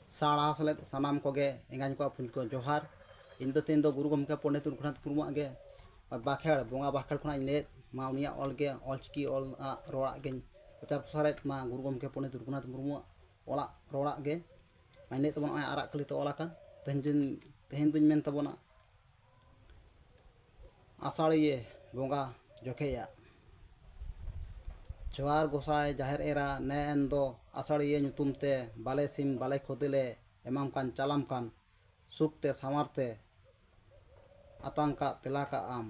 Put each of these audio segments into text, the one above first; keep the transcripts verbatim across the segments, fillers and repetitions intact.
ᱥᱟᱲᱟ ᱥᱮᱞᱮᱫ ᱥᱟᱱᱟᱢ ᱠᱚᱜᱮ ᱮᱸᱜᱟᱧ ᱠᱚ ᱟᱹᱯᱩᱧ ᱠᱚ ᱡᱚᱦᱟᱨ᱾ ᱤᱧ ᱫᱚ ᱛᱮᱦᱮᱧ ᱫᱚ ᱜᱩᱨᱩ ᱜᱚᱢᱠᱮ ᱯᱚᱱᱰᱤᱛ ᱨᱚᱜᱷᱩᱱᱟᱛᱷ ᱢᱩᱨᱢᱩᱣᱟᱜ ᱜᱮ ᱵᱟᱠᱷᱮᱲ, ᱵᱚᱸᱜᱟ ᱵᱟᱠᱷᱮᱲ ᱠᱷᱚᱱᱟᱜ ᱤᱧ ᱞᱟᱹᱭᱮᱫ ᱢᱟ, ᱩᱱᱤᱭᱟᱜ ᱚᱞ ᱜᱮ ᱚᱞᱪᱤᱠᱤ ᱚᱞ ᱟᱜ ᱨᱚᱲᱟᱜ ᱜᱮᱧ ᱯᱨᱚᱪᱟᱨ ᱯᱨᱚᱥᱟᱨᱮᱫ ᱢᱟ᱾ ᱜᱩᱨᱩ ᱜᱚᱢᱠᱮ ᱯᱚᱱᱰᱤᱛ ᱨᱚᱜᱷᱩᱱᱟᱛᱷ ᱢᱩᱨᱢᱩᱣᱟᱜ ᱚᱞᱟᱜ ᱨᱚᱲᱟᱜ ᱜᱮ ᱢᱟᱧ ᱞᱟᱹᱭᱮᱫ ᱛᱟᱵᱚᱱᱟ᱾ ᱱᱚᱜᱼᱚᱭ ᱟᱨᱟᱜ ᱠᱟᱹᱞᱤ ᱛᱮ ᱚᱞ ᱟᱠᱟᱱ᱾ ᱛᱮᱦᱮᱧ ᱫᱩᱧ, ᱛᱮᱦᱮᱧ ᱫᱩᱧ ᱢᱮᱱ ᱛᱟᱵᱚᱱᱟ, ᱟᱥᱟᱲᱤᱭᱟᱹ ᱵᱚᱸᱜᱟ ᱡᱚᱠᱷᱮᱭᱟᱜ᱾ ᱡᱚᱦᱟᱨ ᱜᱚᱸᱥᱟᱭ ᱡᱟᱦᱮᱨ ᱮᱨᱟ, ᱱᱮ ᱮᱱ ᱫᱚ ᱟᱥᱟᱲᱤᱭᱟᱹ ᱧᱩᱛᱩᱢ ᱛᱮ ᱵᱟᱞᱮ ᱥᱤᱢ ᱵᱟᱞᱮ ᱠᱷᱚᱫᱮ ᱞᱮ ᱮᱢᱟᱢ ᱠᱟᱱ, ᱪᱟᱞᱟᱢ ᱠᱟᱱ, ᱥᱩᱠ ᱛᱮ ᱥᱟᱶᱟᱨ ᱛᱮ ᱟᱛᱟᱝ ᱠᱟᱜ ᱛᱮᱞᱟ ᱠᱟᱜ ᱟᱢ᱾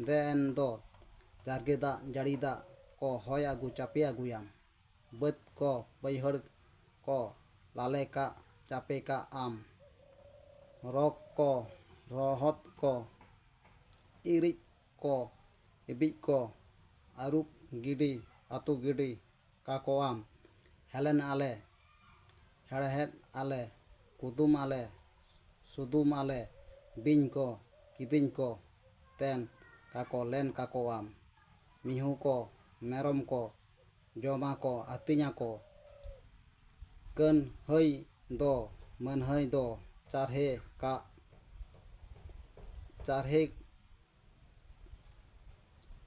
ᱫᱮ ᱮᱱ ᱫᱚ ᱡᱟᱨᱜᱮ ᱫᱟᱜ ᱡᱟᱹᱲᱤ ᱫᱟᱜ ᱠᱚ ᱦᱚᱭ ᱟᱹᱜᱩ ᱪᱟᱯᱮ ᱟᱹᱜᱩᱭᱟᱢ᱾ ᱵᱟᱹᱫᱽ ᱠᱚ ᱵᱟᱹᱭᱦᱟᱹᱲ ᱠᱚ ᱞᱟᱞᱮ ᱠᱟᱜ ᱪᱟᱯᱮ ᱠᱟᱜ ᱟᱢ᱾ ᱨᱚᱠ ᱠᱚ ᱨᱚᱦᱚᱫ ᱠᱚ ᱤᱨᱤᱡ ᱠᱚ ᱤᱵᱤᱡ ᱠᱚ ᱟᱹᱨᱩᱵ ᱜᱤᱰᱤ ᱟᱹᱛᱩ ᱜᱤᱰᱤ ᱠᱟᱠᱚᱣᱟᱢ᱾ ᱦᱮᱞᱮᱱ ᱟᱞᱮ, ᱦᱮᱲᱦᱮᱫ ᱟᱞᱮ, ᱠᱩᱫᱩᱢ ᱟᱞᱮ, ᱥᱩᱫᱩᱢ ᱟᱞᱮ, ᱵᱤᱧ ᱠᱚ ᱠᱤᱫᱤᱧ ᱠᱚ ᱛᱮᱱ ᱠᱟᱠᱚ ᱞᱮᱱ ᱠᱟᱠᱚᱣᱟᱢ᱾ ᱢᱤᱦᱩ ᱠᱚ ᱢᱮᱨᱚᱢ ᱠᱚ ᱡᱚᱢᱟᱠᱚ ᱟᱹᱛᱤᱧᱟᱠᱚ᱾ ᱠᱟᱹᱱᱦᱟᱹᱭ ᱫᱚ ᱢᱟᱹᱱᱦᱟᱹᱭ ᱫᱚ ᱪᱟᱨᱦᱮ ᱠᱟᱜ ᱪᱟᱨᱦᱮ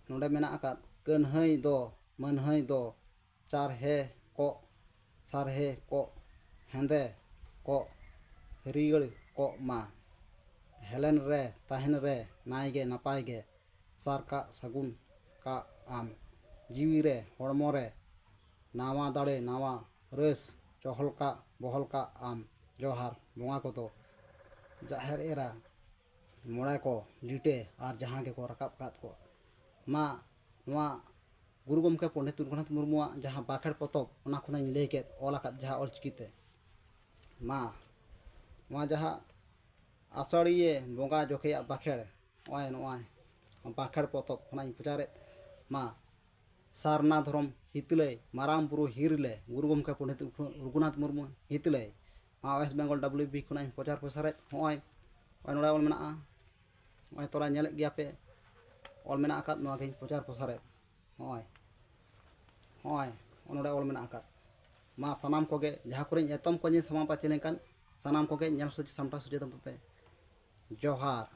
ᱱᱚᱰᱮ ᱢᱮᱱᱟᱜ ᱟᱠᱟᱫ ᱠᱟᱹᱱᱦᱟᱹᱭ ᱫᱚ ᱢᱟᱹᱱᱦᱟᱹᱭ ᱫᱚ ᱪᱟᱨᱦᱮ ᱠᱚᱜ ᱥᱟᱨᱦᱮ ᱠᱚᱜ ᱦᱮᱸᱫᱮ ᱠᱚᱜ ᱦᱟᱹᱨᱭᱟᱹᱲ ᱠᱚᱜ ᱢᱟ᱾ ᱦᱮᱞᱮᱱ ᱨᱮ ᱛᱟᱦᱮᱱ ᱨᱮ ᱱᱟᱭ ᱜᱮ ᱱᱟᱯᱟᱭ ᱜᱮ ᱥᱟᱨ ᱠᱟᱜ ᱥᱟᱹᱜᱩᱱ ᱠᱟᱜ ᱟᱢ᱾ ᱡᱤᱣᱤ ᱨᱮ ᱦᱚᱲᱢᱚ ᱨᱮ ᱱᱟᱣᱟ ᱫᱟᱲᱮ ᱱᱟᱣᱟ ᱨᱟᱹᱥ ᱪᱚᱦᱚᱞ ᱠᱟᱜ ᱵᱚᱦᱚᱞ ᱠᱟᱜ ᱟᱢ᱾ ᱡᱚᱦᱟᱨ ᱵᱚᱸᱜᱟ ᱠᱚᱫᱚ ᱡᱟᱦᱮᱨ ᱮᱨᱟ ᱢᱚᱬᱮ ᱠᱚ ᱞᱤᱴᱟᱹ ᱟᱨ ᱡᱟᱦᱟᱸ ᱜᱮᱠᱚ ᱨᱟᱠᱟᱵ ᱟᱠᱟᱫ ᱠᱚ᱾ ᱢᱟ ᱱᱚᱣᱟ ᱜᱩᱨᱩ ᱜᱚᱢᱠᱮ ᱯᱚᱱᱰᱤᱛ ᱨᱚᱜᱷᱩᱱᱟᱛᱷ ᱢᱩᱨᱢᱩᱣᱟᱜ ᱡᱟᱦᱟᱸ ᱵᱟᱠᱷᱮᱲ ᱯᱚᱛᱚᱵ, ᱚᱱᱟ ᱠᱷᱚᱱᱟᱜ ᱤᱧ ᱞᱟᱹᱭ ᱠᱮᱫ, ᱚᱞ ᱟᱠᱟᱫ ᱡᱟᱦᱟᱸ ᱚᱞᱪᱤᱠᱤ ᱛᱮ᱾ ᱢᱟ ᱱᱚᱣᱟ ᱡᱟᱦᱟᱸ ᱟᱥᱟᱲᱤᱭᱟᱹ ᱵᱚᱸᱜᱟ ᱡᱚᱠᱷᱮᱭᱟᱜ ᱵᱟᱠᱷᱮᱲ, ᱱᱚᱜᱼᱚᱭ ᱱᱚᱜᱼᱚᱭ ᱵᱟᱠᱷᱮᱲ ᱯᱚᱛᱚᱵ ᱠᱷᱚᱱᱟᱜ ᱤᱧ ᱯᱨᱚᱪᱟᱨᱮᱫ ᱢᱟ᱾ ᱥᱟᱨᱱᱟ ᱫᱷᱚᱨᱚᱢ ᱦᱤᱛᱞᱟᱹᱭ, ᱢᱟᱨᱟᱝ ᱵᱩᱨᱩ ᱦᱤᱨᱞᱟᱹ, ᱜᱩᱨᱩ ᱜᱚᱢᱠᱮ ᱯᱚᱱᱰᱤᱛ ᱨᱚᱜᱷᱩᱱᱟᱛᱷ ᱢᱩᱨᱢᱩ ᱦᱤᱛᱞᱟᱹᱭ᱾ ᱢᱟ ᱳᱭᱮᱥᱴ ᱵᱮᱝᱜᱚᱞ ᱰᱟᱵᱽᱞᱤᱭᱩ ᱵᱤ ᱠᱷᱚᱱᱟᱜ ᱤᱧ ᱯᱨᱚᱪᱟᱨ ᱯᱨᱚᱥᱟᱨᱮᱫ᱾ ᱱᱚᱜᱼᱚᱭ, ᱱᱚᱜᱼᱚᱭ ᱱᱚᱰᱮ ᱚᱞ ᱢᱮᱱᱟᱜᱼᱟ, ᱱᱚᱜᱼᱚᱭ ᱛᱚᱨᱟ ᱧᱮᱞᱮᱫ ᱜᱮᱭᱟ ᱯᱮ, ᱚᱞ ᱢᱮᱱᱟᱜ ᱟᱠᱟᱫ, ᱱᱚᱣᱟ ᱜᱮᱧ ᱯᱨᱚᱪᱟᱨ ᱯᱨᱚᱥᱟᱨᱮᱫ᱾ ᱱᱚᱜᱼᱚᱭ, ᱱᱚᱜᱼᱚᱭ ᱱᱚᱰᱮ ᱚᱞ ᱢᱮᱱᱟᱜ ᱟᱠᱟᱫ᱾ ᱢᱟ ᱥᱟᱱᱟᱢ ᱠᱚᱜᱮ ᱡᱟᱦᱟᱸ ᱠᱚᱨᱮᱧ ᱮᱛᱚᱢ ᱠᱚᱧ ᱥᱟᱢᱟᱝ ᱯᱟᱹᱪᱷᱤ ᱞᱮᱱᱠᱷᱟᱱ ᱥᱟᱱᱟᱢ ᱠᱚᱜᱮ ᱧᱮᱞ ᱥᱚᱡᱷᱮ ᱥᱟᱢᱴᱟᱣ ᱥᱚᱡᱷᱮ ᱛᱟᱵᱚᱱ ᱯᱮ᱾ ᱡᱚᱦᱟᱨ᱾